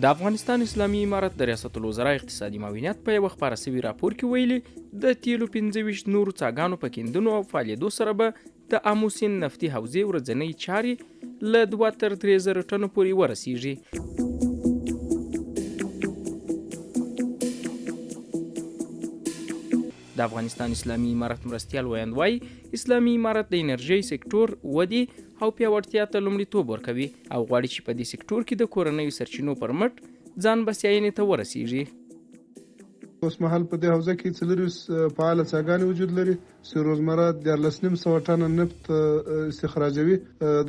د افغانستان اسلامي امارت د ریاست الوزرا اقتصادي معاونیت په یوه خپاره سوي راپور کې ویلي، د تیلو 25 نورو څاګانو په کیندنو او فعالېدو سره به د آمو سیند نفتي حوزې ورځنۍ چارې له 2 تر 3000 ټنو پورې ورسیږي. د افغانستان اسلامي امارت مرستیال ویاند وایي، اسلامي امارت د انرژۍ سکټور ودې او پیاوړتیا ته لومړیتوب ورکوي او غواړي چې په دې سکټور کې د کورنیو سرچینو پر مټ ځان بسیاینې ته ورسیږي. اوس مهال په دې حوزه کې 24 فعاله څاګانې وجود لري چې روزمره 13 نیم سوه ټنه نفت استخراجوي.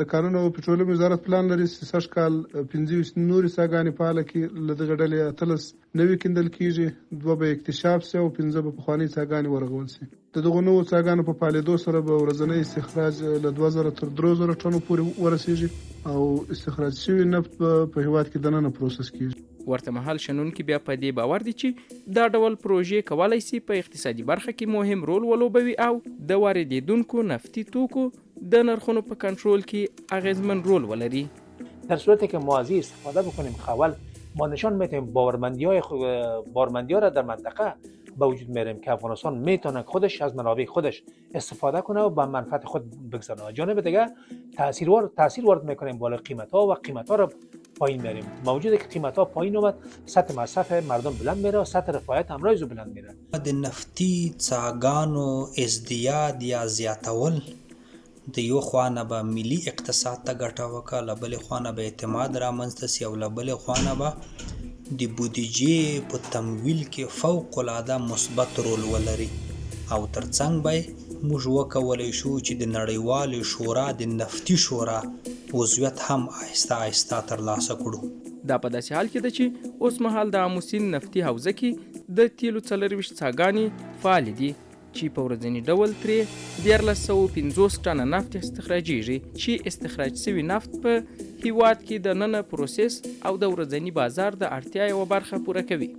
د کانونو او پټرولیم وزارت پلان لري چې سږ کال 25 نورې څاګانې فعاله کړي، له دغې ډلې 18 نوې کیندل کیږي، دوه به اکتشاف شي او پنځه به پخوانۍ څاګانې ورغول شي. د دغو نوو څاګانو په فعالېدو سره به ورځنی استخراج له 2000 تر 3000 ټنو پورې ورسېږي او استخراج شوي نفت به په هېواد کې دننه پروسس کېږي. ورته مهال شنونکي بیا په دې باور دي چې دا ډول پروژې کولای شي په اقتصادي برخه کې مهم رول ولوبوي او د واردېدونکو نفتي توکو د نرخونو په کنټرول کې اغېزمن رول ولري. در صورتی که ما از این استفاده بکنیم، اول ما نشان میتیم باورمندی ها را در منطقه به وجود میاریم که افغانستان میتونه خودش از منابع خودش استفاده کنه و به منفعت خود بگذارنه. جانب دیگه تاثیر وارد میکنیم بالای قیمت ها و قیمت ها را پایین میاریم. موجوده که قیمت ها پایین اومد، سطح مصرف مردم بلند میره و سطح رفاهیت همراه زو بلند میره. د نفتي څاګانو ازدیاد یا زیاتول د یو خوا نه به ملي اقتصاد ته ګټه وکړه، له بلې خوا نه به اعتماد رامنځته سي او له بلې خوا نه به د بودیجې په تمویل کې فوق العاده مثبت رول ولري او ترڅنګ به یې موږ وکولی شو چې د نړیوالې شورا د نفتي شورا عضویت هم آهسته آهسته ترلاسه کړو. دا په داسې حال کې ده چې اوسمهال د آمو سیند نفتي حوزه کې د تیلو 24 څاګانې فعالې دي چې په ورځني ډول ترې 1350 ټنه نفت استخراجیږي چې استخراج شوي نفت په هیواد کې د ننه پروسس او د ورځني بازار د اړتیا یوه برخه پوره کوي.